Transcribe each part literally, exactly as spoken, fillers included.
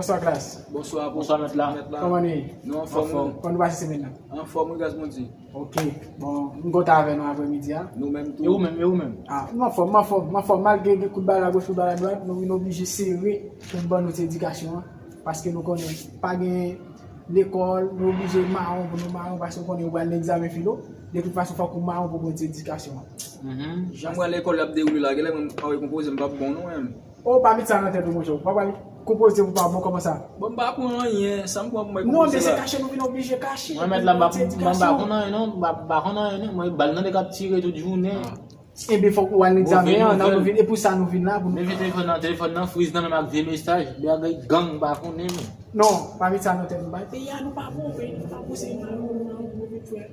Bonswa klas. Bonswa, bonswa mèt la. Kòman nou ye? Nou anfòm, wi. Kòman nou pase semèn nan? Anfòm, wi, gras Bondye. Ok. Bon, m kontan avè nou aprèmidi a. Nou menm tou. E ou menm, e ou menm? Ah, m anfòm, m anfòm, m anfòm. Malgre gen kout bal agoch, kout bal adwat, nou vin oblije sere pou n ban nou ti edikasyon an. Paske nou konnen pa gen lekòl, nou oblije mawon pou nou mawon, paske ou konnen ou pral nan egzamen filo. De tout fason, fòk ou mawon pou pran ti edikasyon an. Jan m wè lekòl y ap dewoule la, genlè mwen m pa wè konpoze, m p ap bon non, menm. Oh, pa met sa nan tèt ou, monchè. Ou pa pral konpoze pou pa bon, kòman sa? Bon, m pa konn anyen, sa m konn pou mwen konpoze la. Non, men se kache nou vin oblije kache. Mwen mèt la, m pa, m pa konn anyen non, m pa, m pa konn anyen non. Mwen, bal nan de k ap tire tout jounen. Ebyen, fòk ou al nan egzamen an, nan nou vin, e pou sa nou vin la, pou nou. Men vye telefòn nan, telefòn nan friz nan menm ak vye mesaj, bagay gang, m pa konnen, men. Non, pa met sa nan tèt nou. Bay peyi a nou pa bon, peyi nou pa bon, se nou, nou, nou, nou, nou, fè.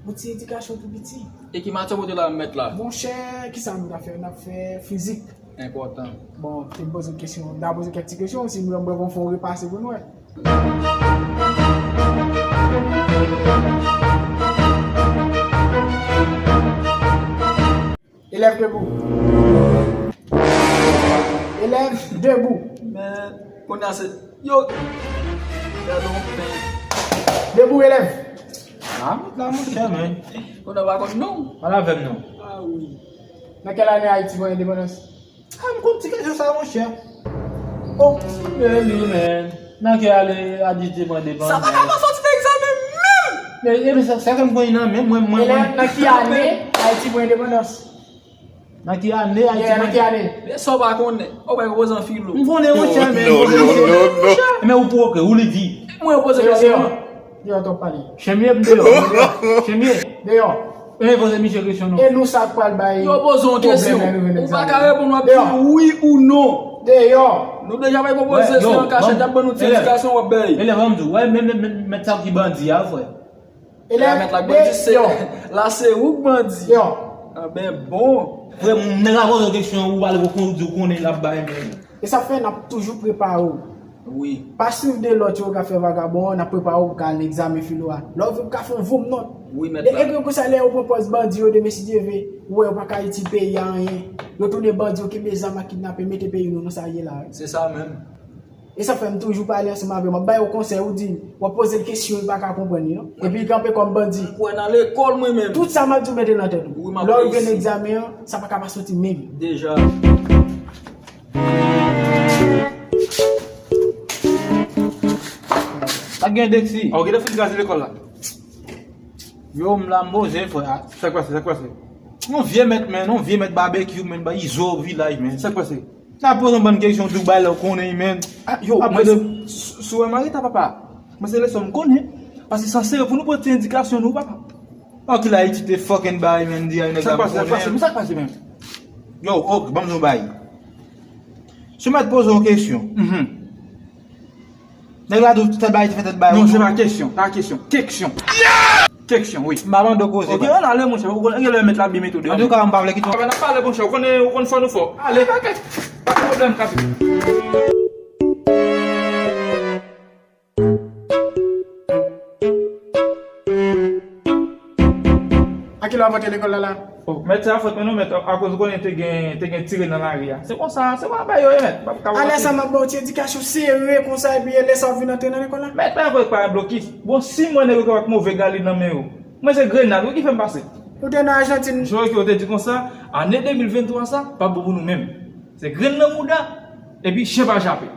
Yon ti edikasyon pou piti. E ki matyè w pote la, mèt la? Monchè, kisa nou ta fè? N ap fè fizik. Enpòtan. Bon, te poze kesyon, n ta poze kèk ti kesyon, si nou mwen fè yon repase pou nou wè. Elèv debou. Elèv debou. Men, kounye a se, yo, gade yon pen. Debou, elèv. Ah, mèt la, monchè, men. Kounye a pa konn non. Pale avè m non. Ah, wi. Nan kèl ane Ayiti pran endepandans? Ah, m konn ti kesyon sa, monchè. Oh, really, man. Nan ki ane Ayiti pran endepandans? Sa pa ka pa soti nan egzamen menm! Men, e, men sa, sa ke m konn nan men mwen, mwen, mwen. Nan ki ane Ayiti pran endepandans? Nan ki ane Ayiti pran? Nan ki ane? Men sa w pa konnen. Ou pa konpozan filo. M konnen, monchè, men. Non, non, non, non. Men ou pwokè, ou li di. Mwen poze kesyon an. Deyò, twòp pale. Chemye, m deyò, m deyò. Chemye. Deyò. E poze misye kesyon non. E nou sa k pral bay pwoblèm lè nou vin egzamen. Ou pa ka reponn, w ap di wi ou non. Deyò. Nou deja bay pwopoze, se an kachèt, y ap ban nou ti edikasyon, w ap bay. Elèv, ban m di w, wè, men, men, men, mèt sa ki bandi a, frè. Elèv, mèt la k bandi, se, la se ou k bandi. Deyò. Anben bon. Frè, nèg la poze w kesyon, ou pral reponn, ou di w konnen, l ap bay, men. E sa fè n ap toujou prepare w. Wi. Pa swiv de lòt yo k ap fè vagabon an, n ap prepare w pou ka al nan egzamen filo a. Lè w vin, w ka fè yon voum nòt. Wi, mèt la. E, e konsa, lè yo pran pòz bandi yo, demen si Dye vle, ou wè yo pa ka itil peyi a anyen. Yo tounen bandi, yo kenbe zam ak kidnape, mete peyi nou nan sa l ye la. Se sa menm. E sa fè m toujou pale ansanm avè w. M ap ba yo konsèy, ou di, w ap poze l kesyon, li pa ka konprann li, non. Epi li kanpe kòm bandi. Ou wè nan lekòl, mwen menm. Tout sa m ap di w, mete nan tèt ou. Wi, m ap reyisi. Lè w vin egzamen an, sa pa ka pa soti menm. Deja. Pa gen deksi. Ah, ou gentan fin kraze lekòl la. Yo, m la, m poze, frè. Sa k pase, sa k pase? Yon vye mèt, men, yon vye mèt babekyou, men, ba izo vilaj, men. Sa k pase? N ap poze yon bann kesyon, di w bay lè w konnen, men. Ah, yo, mwen, si w wè m an reta, papa. Mwen se leson m konnen. Paske sanse pou nou pote endikasyon nou, papa. Ok, la, Ayiti te fucking bay, men, di a yon nèg la m konnen. Sa k pase, sa k pase, men? Yo, ok, ban m di w bay. Si w mèt poze yon kesyon. Mhm. Nèg la di w tèt bay, te fè tèt bay. Non, se pa kesyon, pa kesyon. Keksyon. Keksyon, wi. M pa mande w koze. Ok, ann ale, monchè. Ou konnen, gen lè mèt la byen mete w deyò. Antouka, m pa vle kite w. Anben, n ap pale, monchè. Ou konnen, ou konn fò nou fò. Ale, pa gen pwoblèm, kapit. A kilè w ap antre lekòl la, la? Oh, mèt, se pa fòt mwen non, mèt, akoz ou konnen te gen, te gen tire nan lari a. Se konsa, se konsa bagay yo ye, mèt. M p ap ka. A lè sa, m ap ba w ti edikasyon sere konsa, epi e lè sa w ap vin antre nan lekòl la? Mèt, pa yon kote k pa gen blokis. Bon, si m wè nèg yo k ap ak move galil nan men yo. Mwen se grenad, wi, ki fè m pase. Ou te nan Ajantin. Jan yo te di konsa, ane de mil venntwa sa, p ap bon pou nou menm. Se grenn nan mouda, epi chen pa jape.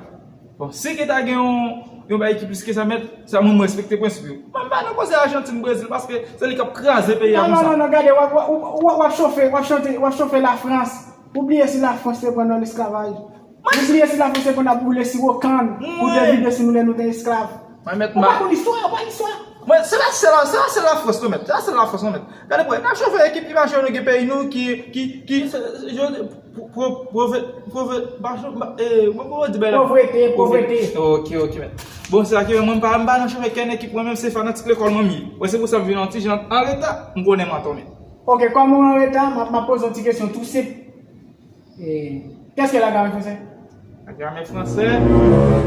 Bon, si gen ta gen yon, yon bagay ki plis ke sa, mèt, sa mwen, mwen respekte prensip yo. Mwen, m pa nan koze Ajantin, Brezil, paske se li k ap kraze peyi a konsa. Non, non, non, non, gade, w ap, w ap, w ap, w ap chofe, w ap chante, w ap chofe Lafrans. Ou bliye si Lafrans te pran nan lesklavaj. Ou bliye si Lafrans te konn ap boule siwo kann pou te vide sou nou lè nou te esklav. Mwen, mèt, ou pa konn istwa, ou pa istwa. Mwen, se pa sèl, se pa sèl Lafrans, non, mèt. Se pa sèl Lafrans, non, mèt. Gade, bwè, n ap chofe ekip, imajine nou gen peyi nou ki, ki, ki, se, se, je, pwove, pwove, pwove, pa, pa, eh, mwen, mwen di bagay la. Povrete, povrete. Ok, ok, mèt. Bon, se sa ki fè mwen, m pa, m pa nan chofe kenn ekip, mwen menm, se fanatik lekòl mwen m ye. Wè, se pou sa m vin yon ti jan an reta, m konnen m atò, mèt. Ok, kòm ou an reta, m ap, m ap poze yon ti kesyon tou senp. Eh, qu'est-ce que la grammaire française? La grammaire française?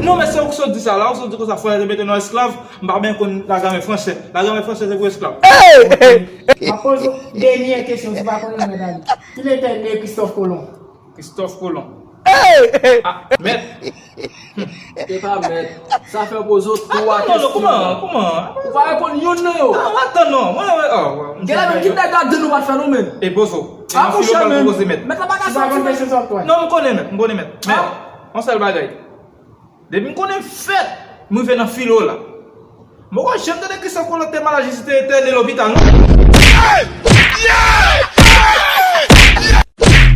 Non, men se ou ki sot di sa la, ou sot di konsa, frè, te mete nou esklav, m pa byen konn la grammaire française. La grammaire française, se pou esklav. M ap poze w dènye kesyon, si w pa konnen, mèt Dani. Kilè te ne Christophe Colomb? Christophe Colomb. Mèt. E pa mèt. Sa fè pozo twa kesyon. Kouman? Kouman? Ou pa reponn youn nan yo. Atann non. Mwen, mwen, oh, Gen la menm ki nèg la di nou pa t fè nou menm. E pozo. A monchè menm. Mèt. Mèt la pa ka soti menm. Non, m konnen mèt. M konnen mèt. Mèt, yon sèl bagay. Depi m konnen fèt, m rive nan filo la. M poko janm tande Christophe Colante malad jis te entène lopital non.